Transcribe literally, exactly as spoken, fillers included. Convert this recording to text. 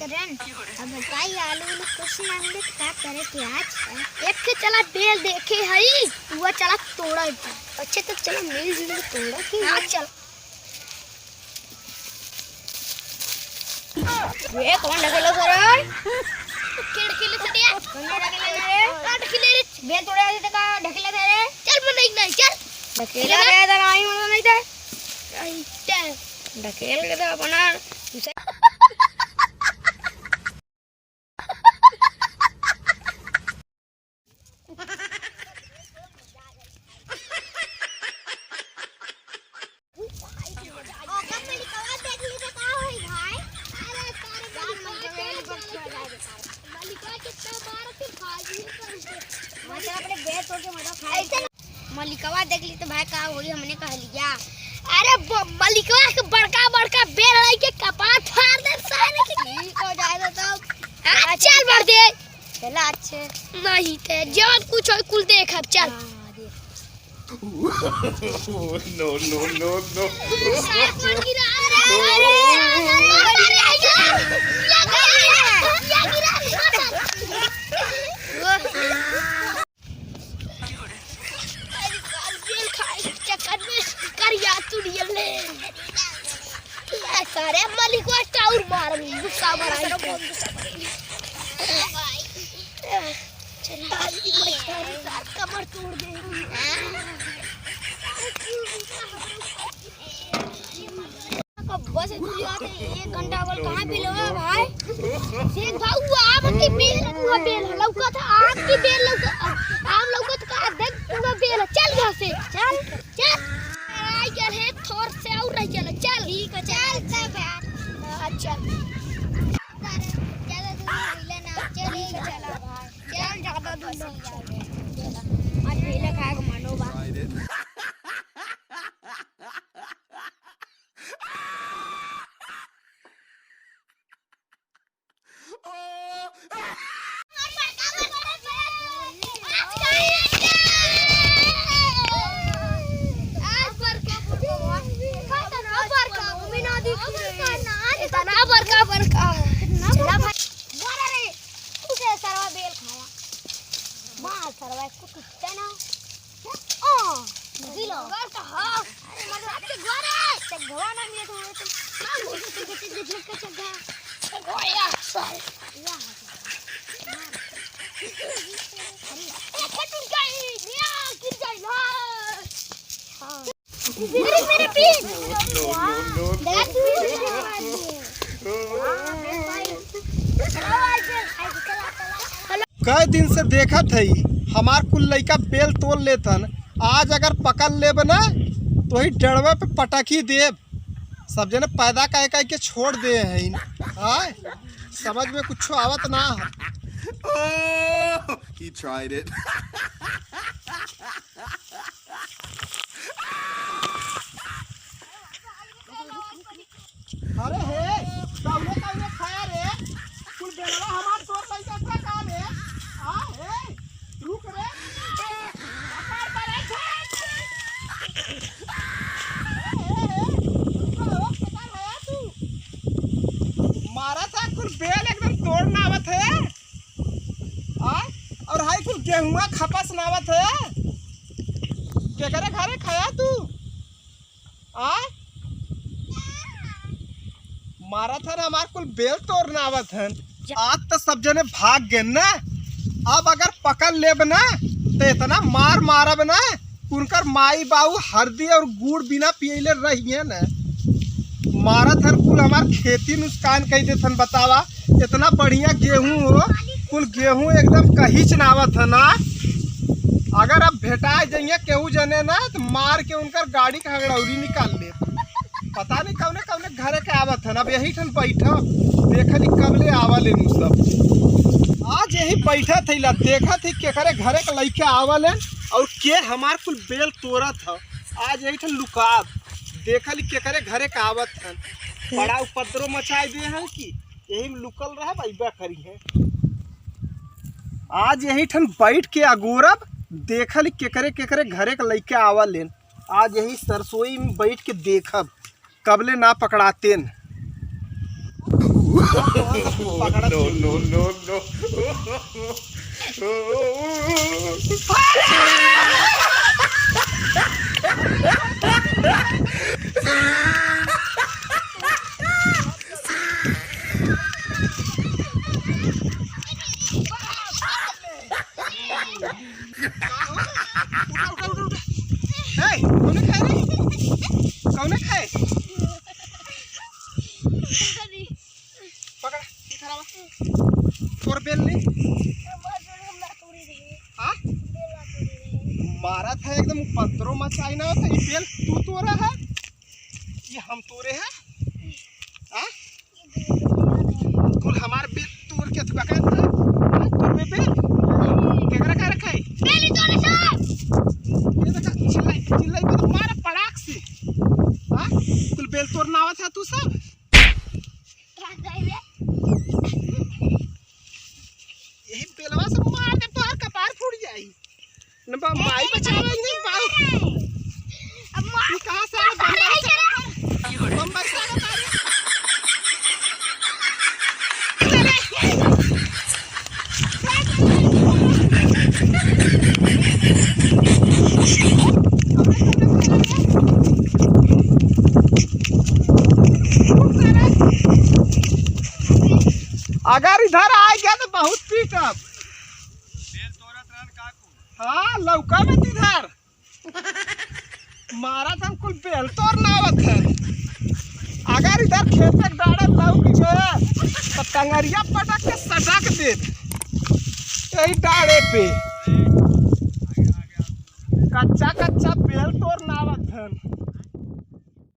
करें। अब बताई, आलू उलू कुछ ना मिले तो का करे के आज? एक ठे चला बेल देखे हई, वो चला तोड़ा जाए। अच्छा, तो चला मिलजुल के तोड़ा के। हाँ, चल। ये कौन ढकेला रे? खिड़की ले चलिए। कौन ढकेला रे? कौन ढकेला रे? बेल तोड़े आते का ढकेला रे? चल, मन नहीं, नहीं, चल। ढकेला चल। रे, तो नहीं, मन नहीं था। नहीं था। ढकेल के तो अपना दूसरा मलिकवा देख ली तो भाई का होई, हमने कह लिया। अरे ब-, मलिकवा के बड़का बड़का बेल लई के कपार फाड़ दे सारे के। ठीक हो जाए तो तब। हाँ, चल मर दे। चला अच्छे। नहीं ते जौन कुछ होई कुल देख अब चल। हाँ, देख। No, no, no, no। सारे कौन गिरा? अरे, अरे, अरे, अरे, अरे, अरे, अरे, अरे, अरे, अरे। अरे, काल जेल खाए के चक्कर में करिया तू रियल ले। ए, सारे मलिकवा टाउर मार, गुस्सा मारा। चल, आज की मछली साथ कमर तोड़ देगी। कब्बा से तुलिया थे, एक घंटा बोल, कहाँ बिलवा भाई? देख भाऊ, वो आम की बेल, वो बेल लौका था, आम की बेल लौका, आम लौका तो कहा, देख, वो बेल, चल यहाँ से, चल, चल। आई गल है, थोर से और रह गल, चल। ठीक है, चल, चल, चल। हाँ, चल। ज्यादा दूर मिले ना, चल, चला भाई। चल, ज्यादा दूर ना चल। आज पहले खाए को मनो बा। इतना बड़का, बड़का। चला भाई। गोरा रे, तू से सरवा बेल खावा। मार सरवा, इसको टूटता ना। ओ, बुझी लो। गोर का हो। अरे, मतलब, आपके गोर है। चघवा ना मिले तो, तो ना बोल, तो, तो, तो, तो, तो, चघवा। चघवा यार, सारे। या। अरे, एक टूट गई, या, गिर गई, हाँ। मेरे, मेरे पीठ। कई दिन से देखत हई, हमार कुल लइका बेल तोड़ लेत हन। आज अगर पकड़ लेब ना, तो ही डड़वे पे पटकी देब। सब जने पैदा कह कह के छोड़ दे हैं। हाँ, समझ में कुछ आवत ना है। Oh, he tried it। अरे हे, कौने कौने खाया रे? कुल बेलवा हमार तोड़ लइका का का रे? आ हे, रुक रे। कपार पर है, छोड़। हे, हे, हे, रुक रे, ओ, केकर है तू? मारा था कुल बेल एकदम तोड़ ना आवत है। आ? और हाई कुल गेहुआ खपस ना आवत है। केकरे घरे खाया तू? आ? मारत हन, हमार कुल बेल तोड़ना आवत हन। आज तो सब जने भाग गए ना। अब अगर पकड़ लेब ना, तो इतना मार मारब ना, उनकर माई बाऊ हरदी और गुड़ बिना पियले रहिए ना। मारत हन, कुल हमार खेती नुकसान कई देत हन। बतावा, इतना बढ़िया गेहूं हो, कुल गेहूं एकदम कहीच ना आवत है ना। अगर अब भेटा जाइए केहू जने ना, तो मार के उनकर गाड़ी के हगड़ौरी निकाल ले। पता नहीं कौने कौने घरे के आवत हन। अब यही ठन बैठब, देखली कब ले आवा लेन उ सब। आज यही बैठत है ला, देखत है केकरे घरे के लइके आवा लेन और के हमार कुल बेल तोड़त ह। आज यही ठन लुकाब, देखली केकरे घरे के आवत हन। बड़ा उपद्रव मचाए दे हैं कि यही में लुकल रहे, अइबा करी है। आज यही ठन बैठ के अगोरब, देखली केकरे केकरे घरे के लइके आवा लेन। आज यही सरसोई में बैठ के देखब, कबले ना पकड़ातेन। No, no, no, no। उठा, उठा, उठा, उठा। ए, कौने खाए रे? कौने खाए? पकड़, इधर आवा। तोर बेल ले। हाँ? मारा था एकदम उपद्रव मचाई ना था, ई बेल तू तोरा है? ये हम तोरे है? हाँ? कुल हमार बेल तोर के तू का कहत है? हाँ, तोर बे बेल? केकरा का रखा है? बेल ही तोरे सब। ये देखा, चिल्लाई, चिल्लाई को तो मारा पड़ाक से। हाँ? कुल बेल तोर नावा था तू सब? का कहले? यही बेलवा से मार दे, तोहार कपार फूट जाई। न बा-, माई बचावे, न बाऊ। अब मार तू कहाँ से आया? बम्बई से आया? बम्बई से आया तारे? अगर इधर आ गया तो बहुत पीटब। हाँ, लौका मत इधर। मारा था कुल बेल तोर नावत है। अगर इधर खेत के डाड़े लौक गए तो कंगरिया पटक के सटक देत। यही डाड़े पे कच्चा कच्चा बेल तोर नावत है।